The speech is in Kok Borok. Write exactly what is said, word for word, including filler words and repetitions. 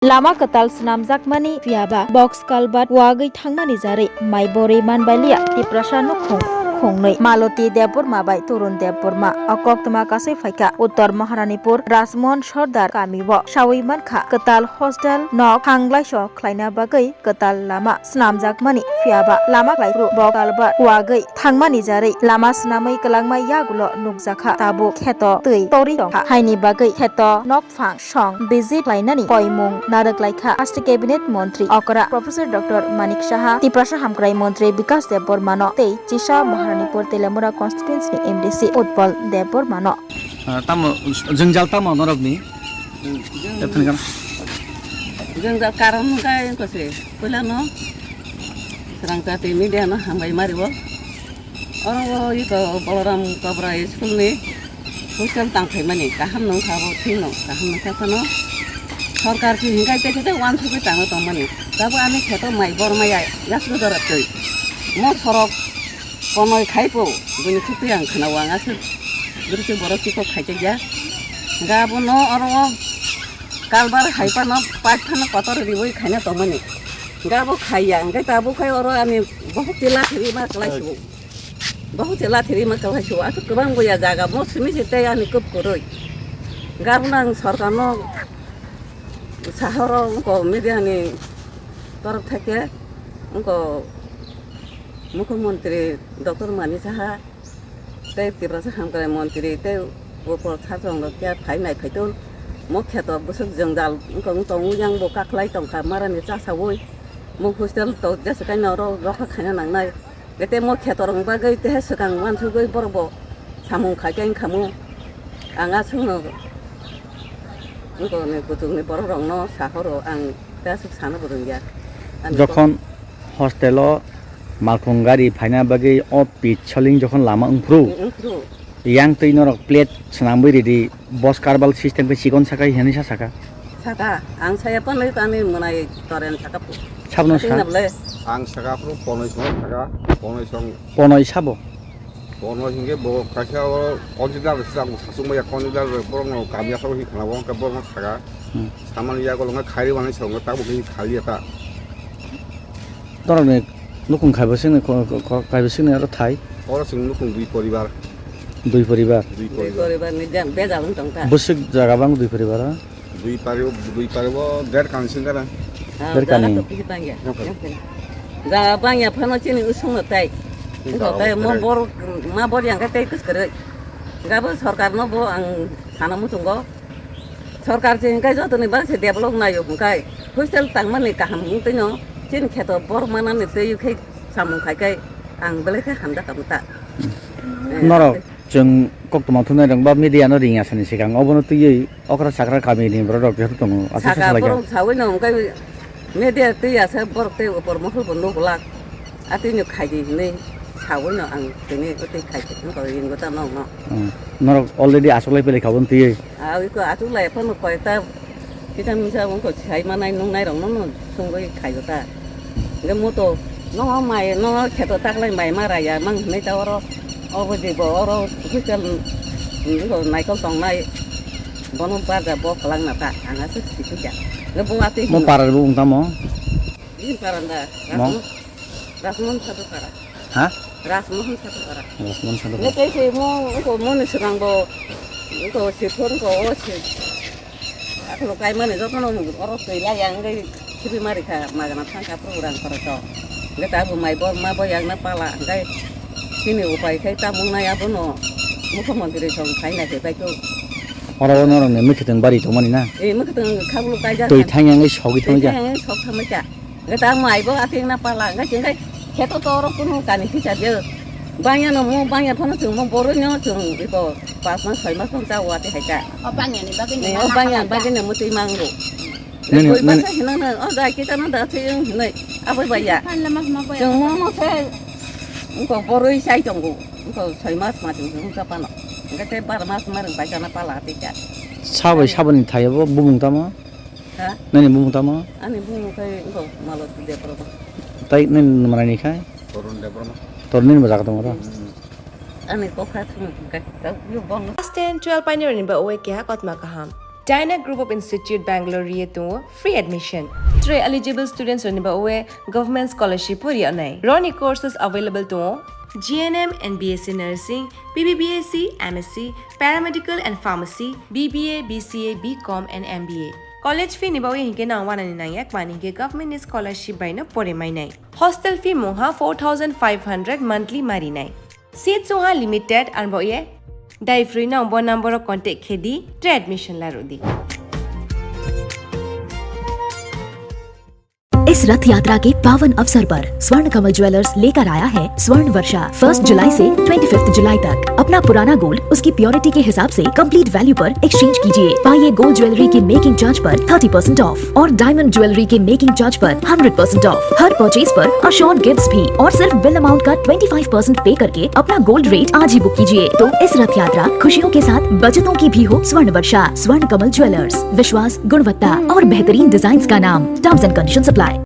Lama kwtal swnamjakmani phiyaba box culvert wagwi thangmani jarwi mai borwi manbailiya Tiprasa nukhung khungnwi Maloti Debbarma bai Torun Debbarma. O koktwma kasui phaikha Uttor Maharanipur Rajmohan Sordar kamio. Saui mankha kwtal hostel nok thanglaiso khlaina bagwi kwtal lama swnamjakmani phiyaba lama khlaiphuru box culvert wagwi thangmani jarwi lama swnamwi kwlangma yagulo nukjakha tabuk kheto twi torwi tongkha. Haini bagwi kheto nok phang song visit khlainani koimung narwk laikha Haste Cabinet Montri okra Professor Doctor Manik Saha, Tiprasa Hamkrai Montri Bikas Debbarmano tei Chisa Maharanipur Telamura Constituency ni M D C Utpal Debbarmano. Ah, tamo, jwngjal tamo norokni? Jwng-, Tephan kan? Jwngjal karon hwnkhe tose puilano Srangchati media no hambai mario. Oro o iko Balaram Kabra school ni hostel tang phaimani kaham nung kha bo thik no kaham nung kha phano sorkar si hinkai te khe wansugwi tangwi tongmani tabo ani kheto mai bor maya yasku dora twi mo sorok konoi khai po bini khukti ang khna wang aswk bwrwi borok tikok khai tei ya ga bo no oro o kalbar hai phano pach phano kotor riwi khaina tongmani ga bo khaiya hingke tabuk khai oro ani bohok tila khiri ma klai su. Bahut se lathiri ma kalai su, ato kwbang boya jaga mo simi se tei ani kup kurui. Gabna ang sorkar no sahoro wngko media ni torok thaike wngko Mukhyamantri Doctor Mani Saha tei Tiprasa Hamkrai Montri tei Upor Sachwng rok khe phai nai phaitung mo kheto bwswk jwngjal wngko wng tongo yang bo kaklai tongkha marani chasaui mo hostel to jesa kaino oro rokha khaina nangnai. Tei mo khetorok bagwi tei swkang uansugwi borok bo samung khai khe wngkha mo. Ang aswkno wngkoni kuchukni borok rokno sahoro ang tei aswk sanobo rwngya. Ani Jokhon hostel o malkhung gari phaina bagwi o pit soling jokhon lama wngphuru, wngphuru. Yang twi norok plate swnamwi ridi, bos karbal system khe chikon saka hinwi sa saka. Saka, ang saya pon lei kami mwnai toren saka pu. Sabno Ati sa? Nable. Ang saka phuru ponoi song saka, ponoi song. Ponoi sabo? Ponoi hingke bo kaisa o consider sila bo sasung maya consider borok no kamya sabo hi khna bo ka borok no saka. Hmm. Samani yago longa khairi wani songo tabo khe khali ya ta. Norok ni nukung khai bo sini ko, ko, ko, khai bo sini aro thai. Oro sing nukung dui poribar. Dui poribar. Dui Dui poribar. Poribar ni jam bejal wng tong ta. Bwswk jaga bang dui poribar o? Dui pari, dui pari bo der kani sing kana. Ah, Der jaga kani. To kisi bangya. Okay. Jaga bangya phano chini usung no tai. Wng tong tai mo bor, ma bor yang kai tai kus kare. Gabo sorkar no bo ang thana muchungo. Sorkar se hingkai joto ni bang se develop nayo hingkai hostel tangmani kaham wng tino chini kheto bor manani tei khai samung khai kai ang belai khe hamjak kamu ta. Norok chwng koktwma thumnai rok ba media no ring asani sikang obono twiwi okra sakra kami ni borok rok jephru tongo aswk Saka salai kha. Borok sawi no hingkai media twi asa borok tei upor mohol bo nuk lak. Atwino khaidi hinwi sawi no ang tini tei khai tongkha ringo ta nokno. Hmm. Norok already achuklai pele kha bo twiwi. Ah, iko achuklai phano koita kita misa wngko sai manai nungnai rokno no sungwi khaio ta. Hingke moto no mai no kheto taklai mai ma raya mang hinwi ta oro obo je bo oro hostel wngko naikol tongnai bono barja bo kwlangna ta ang aswk sipikha. Hingke bo atwi Mo hino. Parar bo wng tamo? Bini paranda. Mo? Rasmon, Rasmon Sadhu Para. Ha? Rasmohan Sadhu Para. Rasmon Sadhu Para. Nete se mo ko mo ni srang bo ko se thon ko o se. Aklo kai mane joto no oro twi la yang dei khibi mari kha magana thang kha program koro to. Neta bo mai bo ma bo yang na pala dei. Sini upai khai ta mung na ya bo no. Mukho montri song khai na ke bai ko. Oro no rong ne mikhe teng bari to mani na. E mikhe teng khablo kai ja. Twi thang yang sok thang ja. Thang yang sok thang ja. Hingke ta mai bo ating na pala, hingke hingke kheto to oro kunu kani kisa je. Bangya no mo, bangya phano chwng mo, boroi no chwng iko pas mas, soi mas phano cha wati hai cha. O bangya ni bagwi ni O na bangya, pala bangya cha. Ni mo twi mango. Nini, Koi nini. Basa hinang na, o jai kita no da thwi yung hinai, abo baya. Phan lama ma baya. Chwng mo no se, iko boroi sai tongo, iko soi mas ma chwng chwng cha pano. Hingke te bar mas ma rwng bai cha na pala ati cha. Sabai, sabani thai bo bumung tamo? Ha? Nini bumung tamo? Ani bumung khai wngkha Maloti Debbarma. Tai nini nwng manai ni khai? Torun Debbarma. Torun nini bo jaga tongo ro? Hmm. Ani kokha thung khai, ta yo bong. Class ten, twelve painirokni bagwi keha kothoma kaham. Dyna Group of Institute Bangalore ri tongo free admission. Tre eligible students rokni bagwi government scholarship o ri anai. Roni courses available tongo G N M and B S C nursing, B B B S C, M S C, paramedical and pharmacy, B B A, B C A, B Com and M B A. College fee ni bagwi hinkhe nang wanani nangya kmani hinkhe government ni scholarship bai no pore mainai. Hostel fee mungha four thousand five hundred monthly marinai. Seats wngha limited, ang bo ye dai free no bo number o contact khe di, tre admission la rw di. इस रथ यात्रा के पावन अवसर पर स्वर्ण कमल ज्वेलर्स लेकर आया है स्वर्ण वर्षा। फर्स्ट जुलाई से ट्वेंटी फिफ्थ जुलाई तक अपना पुराना गोल्ड उसकी प्योरिटी के हिसाब से कंप्लीट वैल्यू पर एक्सचेंज कीजिए। पाइए गोल्ड ज्वेलरी की मेकिंग चार्ज पर थर्टी परसेंट ऑफ और डायमंड ज्वेलरी के मेकिंग चार्ज पर हंड्रेड परसेंट ऑफ। हर परचेज पर अश्योर्ड गिफ्ट्स भी और सिर्फ बिल अमाउंट का ट्वेंटी फाइव परसेंट पे करके अपना गोल्ड रेट आज ही बुक कीजिए। तो इस रथ यात्रा खुशियों के साथ बचतों की भी हो। स्वर्ण वर्षा, स्वर्ण कमल ज्वेलर्स, विश्वास, गुणवत्ता और बेहतरीन डिजाइन्स का नाम। Terms and conditions apply.